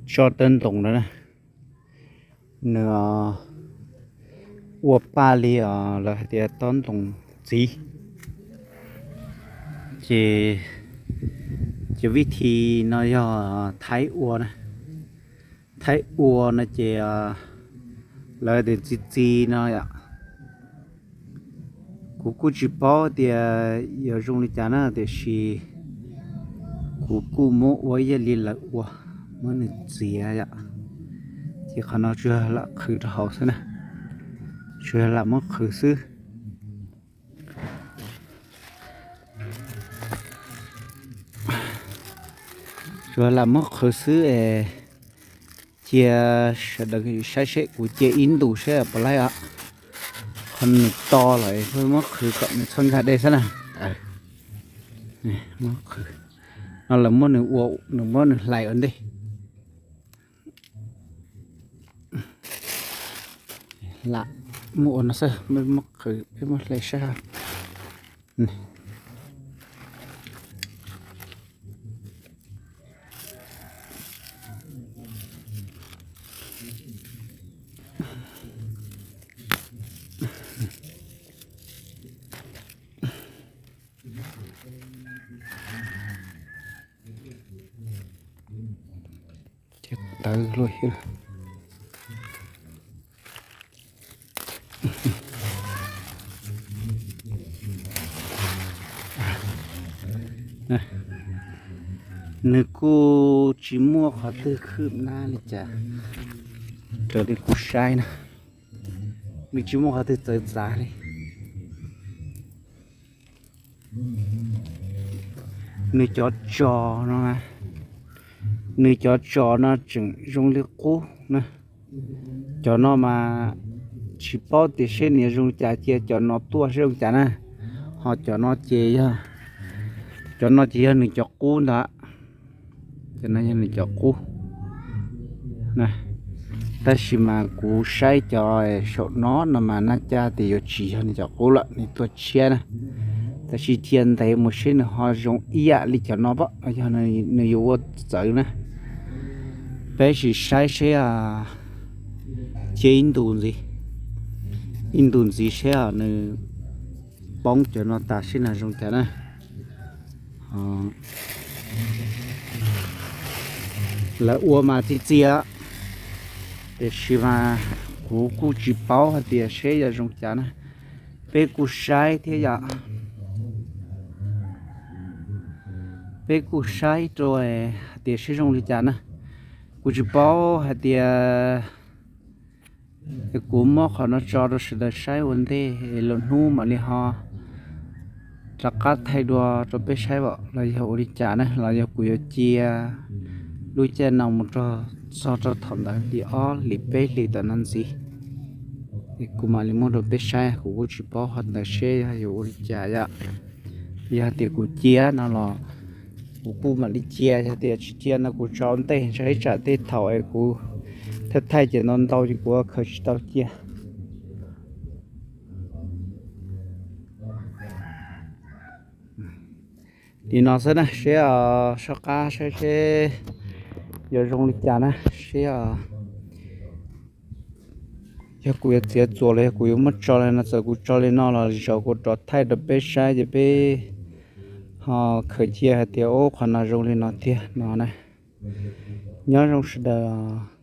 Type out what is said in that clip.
Tsob tawb ntoos no na, nws ua paj li os, lawv hais tias tob ntoos txiv. Ces, ces vib thi no yog thaib ua na. Thaib ua no ces lawv tias txi txi no yom. Kuv kuj tsis paub tias yuav zoo li cas na, tiam sis kuv kuj muab ua ib yam li lawv ua, muab nws txiav yom. Ces qhov no tsuas yog lam qhwv rau hauv xwb na, tsuas yog lam muab qhwv xwb. Tsuas lam muab qhwv xwb es cia sawv daws saib seb kuv cia ib ntus seb puas laib os. Qhov nws to lawm muab qhwv kom nws txhob nkag dej xwb na. Muab qhwv no lawv muab nws ua, nws muab nws hlais ua ntej. Lam muab ua no xwb, muab qhwv peb muab hlais saib. Tawv luaj thiab. Nws kuj tsis muaj qhov twg khwb nab li cas, raws li kuv saib na, nws tsis muaj qhov twg txawv txav li. Nws cov tsos no, nws cov tsos no tseem zoo li qub na. Cov no mas tsis paub tias seb nws zoo li cas, cia cov no tuaj seb zoo li cas na. Ho cov no ces yog, cov no ces yog nws cov qub ntag. Cov no yog nws cov qub. Tab sis mas kuv saib cov saum no no mas nab caj tias yuav tsis yog nws cov qub lawm, nws tuaj tshiab na. Tab sis cia ntev mus seb nws ho zoo ib yam li cov no pom los yog nws yuav ua txawv na. Peb sim saib seb, cia ib ntus ntxiv, ib ntus ntxiv seb nws poob cov no tas seb nws zoo cas na. Lawv ua mas txi txias, tiam sis mas kuv kuj tsis paub hais tias seb yog zoo cas na. Peb kuj saib thiab yom, peb kuj saib rau hais tias seb zoo li cas na. Kuv tsis paub hais tias, kuv muab qhov no tso rau sawv daws saib ua ntej es lwm hnub mam li ho rov qab thaij dua rau peb saib os, los yog ua li cas na, los yog kuv yuav cia lub caij no mus rau txog rau thaum ntawd li ob hlis peb hlis tom no ntxiv, es kuv mam li muab rau peb saib. Kuv kuj tsis paub qhov ntawd seb yog yuav ua li cas yom. Yog tias kuv cia no los kuv kuj mam li cia, yog tias tsis cia no kuv tso ntej ntshai tsam tej thaum es kuv thaij thaij ces ntau ntau ces kuv khaws tsis tau cia. Li no xwb na, seb, soj qab saib seb yuav zoo li cas na, seb yog kuv yuav txiav txuas los yog kuv yuav muab tso li no. Txawm kuv tso li no los lwm zaus kuv rov thaij rau peb saib ces peb ho khaws cia hais tias ub qhov no zoo li no tiag no na. Nyob zoo sawv daws.